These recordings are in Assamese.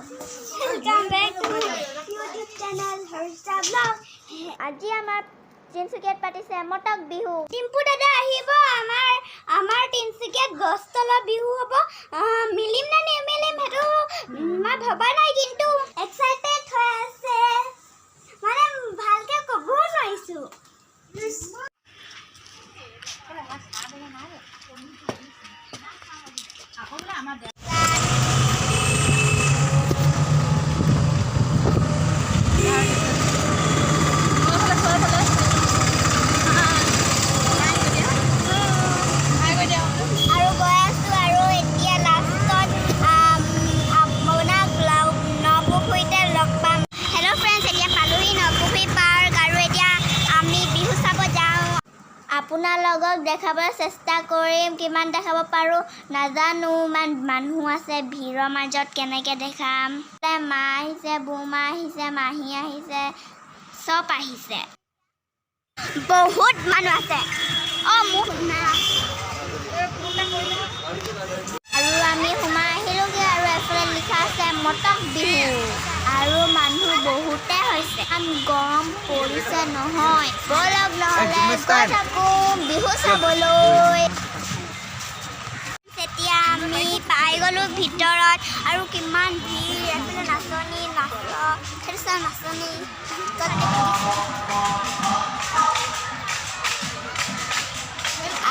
Welcome back to YouTube channel Harsha Vlog. আজি আমাৰ তিনচুকীয়াত পাতিছে মটক বিহু। টিম্পু দাদা আহিব। আমাৰ তিনচুকীয়াত গছ তলৰ বিহু হ'ব। মিলিম নে নিমিলিম সেইটো মই ভবা নাই, কিন্তু এক্সাইটেড হৈ আছে, মানে ভালকে ক'বও নোৱাৰিছোঁ। আৰু গৈ আছোঁ। আৰু এতিয়া লাষ্টত আপোনাক নপুখুৰীতে লগ পাম। হেল্ল' ফ্ৰেণ্ডছ, এতিয়া পালোহি নপুখুৰী পাৰ্ক আৰু এতিয়া আমি বিহু চাব যাওঁ। আপোনালোকক দেখাবলৈ চেষ্টা কৰিম, কিমান দেখাব পাৰোঁ নাজানো। ইমান মানুহ আছে, ভিৰৰ মাজত কেনেকৈ দেখাম? মা আহিছে, বৌমা আহিছে, মাহী আহিছে, চব আহিছে। বহুত মানুহ আছে। অঁ, মোক আৰু আমি সোমাই আহিলোগৈ। আৰু এফালে লিখা আছে মটক বিহু আৰু মানুহ বহুতে হৈছে। ইমান গৰম পৰিছে নহয়। ব'লক নহ'লে গৈ থাকোঁ বিহু চাবলৈ। তেতিয়া আমি পাই গ'লোঁ ভিতৰত আৰু কিমান ভিৰ। এফালে নাচনী নাচ, সেইটো চোৱা, নাচনী তাত দেখিছোঁ।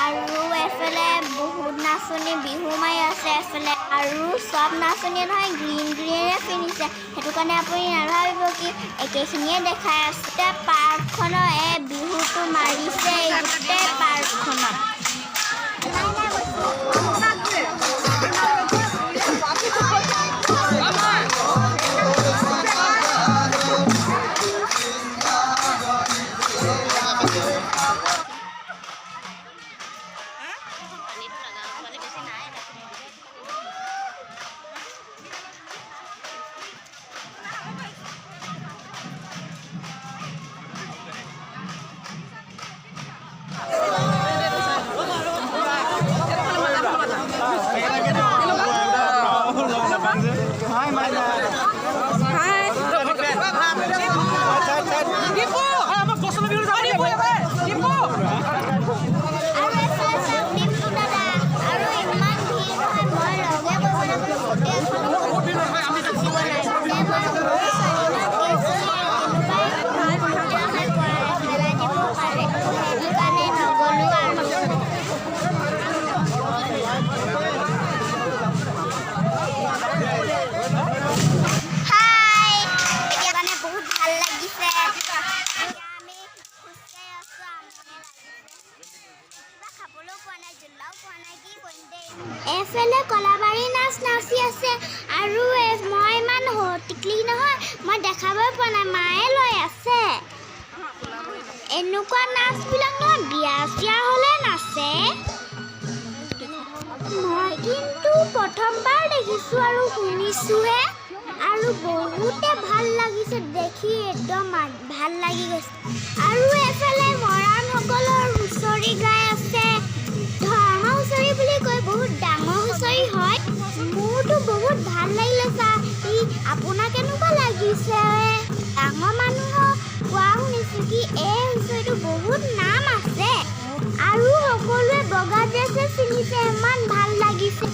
আৰু এফালে বহুত নাচনী বিহু মাৰি আছে এফালে। আৰু চব নাচনীয়ে নহয় গ্ৰীণ গ্ৰীণে পিন্ধিছে, সেইটো কাৰণে আপুনি নাভাবিব কি একেখিনিয়ে দেখাই আছে। এতিয়া পাৰ্কখনৰ এই বিহুটো মাৰিছে গোটেই পাৰ্কখনত। নাই নাই কৈছোঁ। হাই মাইনা। হাই। দীপু, আমাক গছৰ বিহু যাব লাগিব। দীপু। আৰু এফালে চাওক ডিম্পু দাদা। আৰু ইমান ভিৰ নহয়, মই লগে কৰিব নাপালোঁ। ফটো এখনো উঠিব নাই। মই সৰু ছোৱালী ন, কোনোবাই পেলাই দিব পাৰে, সেইটো কাৰণে নগ'লোঁ আৰু। হাই, এতিয়া মানে বহুত ভাল লাগিছে। এতিয়া আমি খোজকাঢ়ি আছোঁ, আমনি লাগিছে। কিবা খাবলৈও পোৱা নাই, জোলাও পোৱা নাই, কি কৰিম দেই? এইফালে কলাবাৰী নাচ নাচি আছে আৰু মই ইমান টিকলি নহয়, মই দেখাবই পোৱা নাই, মায়ে লৈ আছে। এনেকুৱা নাচবিলাক নহয় বিয়া চিয়া হ'লে নাচে। মই কিন্তু প্ৰথমবাৰ দেখিছোঁ আৰু শুনিছোঁহে আৰু বহুতে ভাল লাগিছে দেখি, একদম ভাল লাগি গৈছে। আৰু এইফালে মৰাণসকলৰ হুঁচৰি গাই আছে। ধৰ্ম হুঁচৰি বুলি কয়, বহুত ডাঙৰ হুঁচৰি হয়। মোৰতো বহুত ভাল লাগিলে চাই। আপোনাক কেনেকুৱা লাগিছে? ডাঙৰ মানুহক কোৱা শুনিছোঁ কি এই হুঁচৰিটো বহুত নাম আছে আৰু সকলোৱে বগা ড্ৰেছে পিন্ধিছে, ইমান ভাল লাগিছে।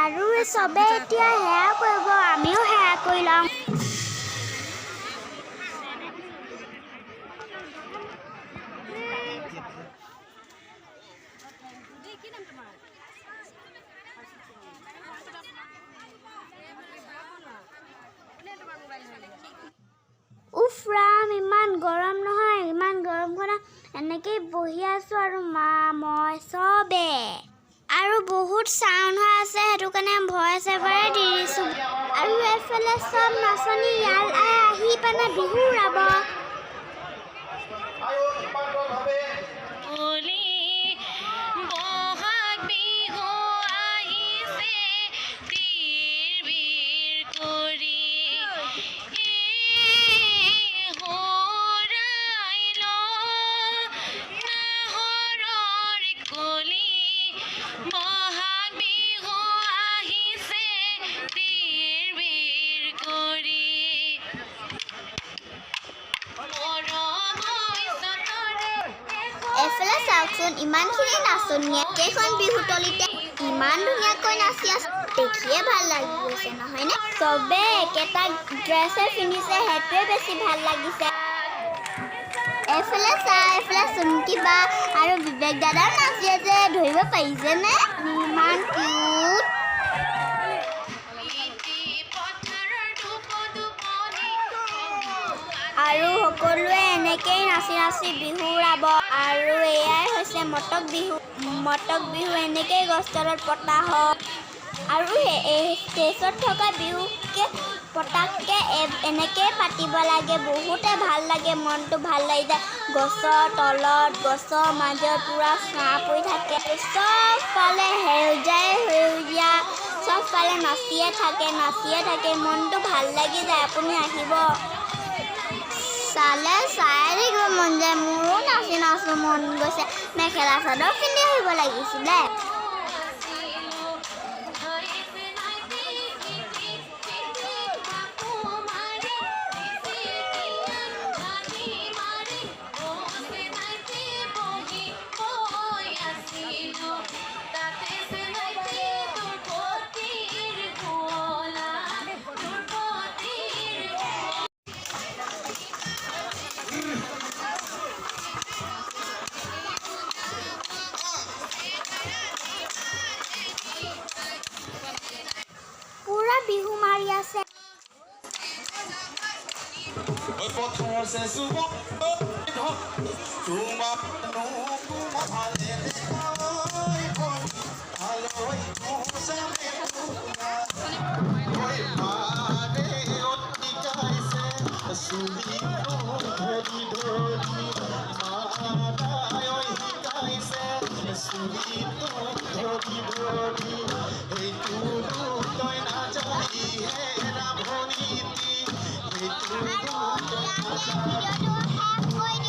আৰু চবে এতিয়া সেয়া কৰিব, আমিও সেয়া কৰি লওঁ। উফ ৰাম, ইমান গৰম নহয়! ইমান গৰমখনত এনেকেই বহি আছোঁ আৰু মা, মই চবে। আৰু বহুত চাউণ্ড হৈ আছে, সেইটো কাৰণে ভইচ এবাৰে দি দিছোঁ। আৰু এইফালে চব নাচনী ইয়াল আহি পানে বিহু উৰাব। বুলি বহাগ বিহু আহিছে তিৰ বিৰ কৰি, সোঁৱৰাই নাহৰৰ কলি। বহাগ বিহু আহিছে। চাওকচোন, ইমানখিনি নাচনীয়ে কেইখন বিহুতলিতে ইমান ধুনীয়াকৈ নাচি আছে, দেখিয়ে ভাল লাগি গৈছে, নহয়নে? চবে একেটা ড্ৰেছে পিন্ধিছে, সেইটোৱে বেছি ভাল লাগিছে। এইফালে চা, এইফালে চুমকি বা আৰু বিবেক দাদাও নাচি আছে। ধৰিব পাৰিছেনে? ইমান কিউট। পথাৰৰ দুপ দুপনি। আৰু সকলোৱে এনেকেই নাচি নাচি বিহু উৰাব। আৰু এয়াই হৈছে মটক বিহু। মটক বিহু এনেকেই গছ তলত পতা হয় আৰু এই ষ্টেজত থকা বিহুকে পতাকে এনেকেই পাতিব লাগে। বহুতে ভাল লাগে, মনটো ভাল লাগি যায়। গছৰ তলত, গছৰ মাজত পূৰা ছাঁ পৰি থাকে, চবফালে সেউজীয়াই সেউজীয়া, চবফালে নাচিয়ে থাকে, নাচিয়ে থাকে, মনটো ভাল লাগি যায়। আপুনি আহিব, চালে চাই থাকিব মন যায়। মোৰো নাচি নাচো মন গৈছে। মেখেলা চাদৰ পিন্ধি আহিব লাগিছিলে। তাতে। পুৰা বিহু মাৰি আছে। পথাৰ চেচুব তোমাক ভালে ধৰি ধৰি মাৰাই শিকাইছে চুলিটো ধৰি ধৰি। সেইটো তই নাযাবি হেৰা ভনীটি, সেইটো তই ভিডিঅ'টো শেষ কৰি।